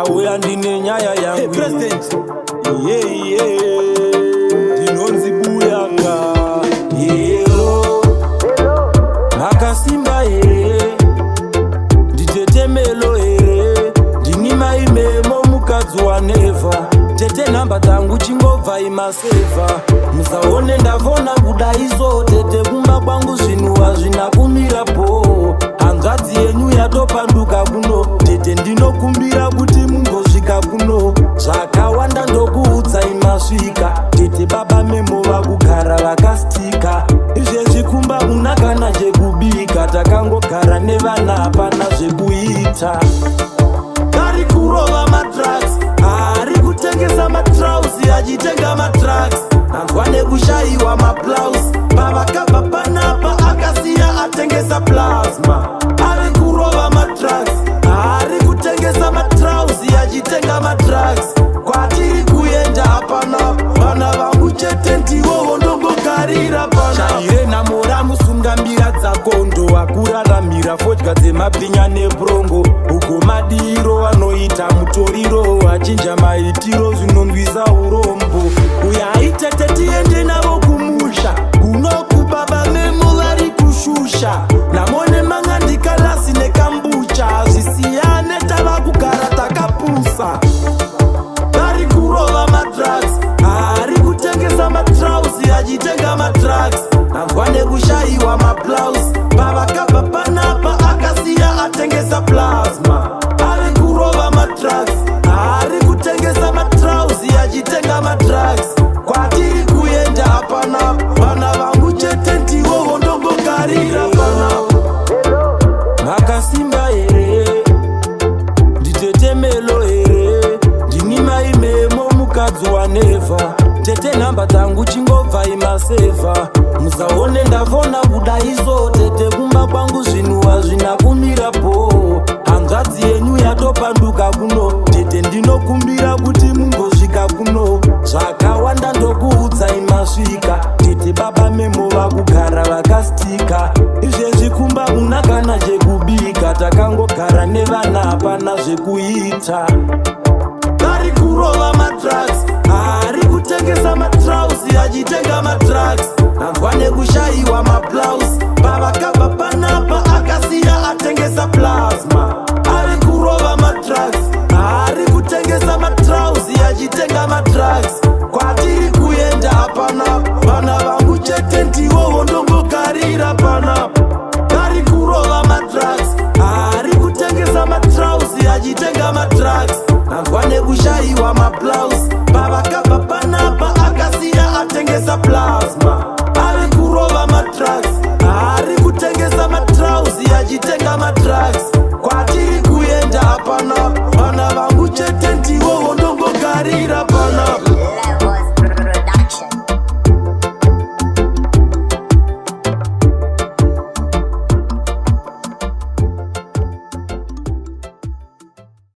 Ndauya ndine nyaya yangu. Hey, President. Yeah. Ndinonzi Buyaka. Hello. Makasimba here? Nditetemelo here? Ndini maimemo mukadzi wanevha. Tete, nhamba dzangu chingobva imasevha. Musaone ndafona kudaiso tete, kumba kwangu zvinhu hazvina kumira po. Hanzvadzi yenyu yatopanduka kuno tete, ndinokumbira kuti mungosvika kuno. Zvakawanda ndokuudzai masvika tete. Baba Memo vakugara vakastika izvezvi, kumba una kana chekubika, takangogara nevana, hapana zvekuita. Ari kurova madrugs, ari kutengesa matrausi, achitenga madrugs. Nanzwa nekushayiwa maplaus, pavakabva panapa akasiya atengesa plasma. Ari kurova madrugs, ari kutengesa matrausi, achitenga madrugs. Kwatiri kuenda hapana, vana vangu chete ndivovo ndongogarira pana. Shaire namora musungambira dzakondo akuraramira fodya dzemabhinya nebrongo. Ugo madiro anoita mutoriro, achinja maitiro, zvinonzwisa urombo. Uyai tete, tiende navo kumusha kunoku. Baba Memo vari kushusha namone mangandikalasi nekambucha, zvisiyane, tava kugara takapusa. Ari kurova madrugs, ari kutengesa matrausi, achitenga madrugs. Nanzwa nekushayiwa maplaus, pavakabva panapa akasiya atengesa plasma. Ari kurova madrugs, ari kutengesa matrausi, achitenga madrugs. Kwatiri kuenda hapana, vana vangu chete ndivovo ndongogarira pana. Makasimba here? Nditetemelo here? Ndini maimemo mukadzi wanevha. Tete, nhamba dzangu chingobva imasevha. Musaone ndafona kudaiso tete, kumba kwangu zvinhu hazvina kumira po. Hanzvadzi yenyu yatopanduka kuno tete, ndinokumbira kuti mungosvika kuno. Zvakawanda ndokuudzai masvika tete. Baba Memo vakugara vakastika izvezvi, kumba una kana chekubika, takangogara nevana, hapana zvekuita. Ari kurova madrugs, ari kutengesa matrausi, achitenga madrugs. Nanzwa nekushayiwa maplaus, pavakabva.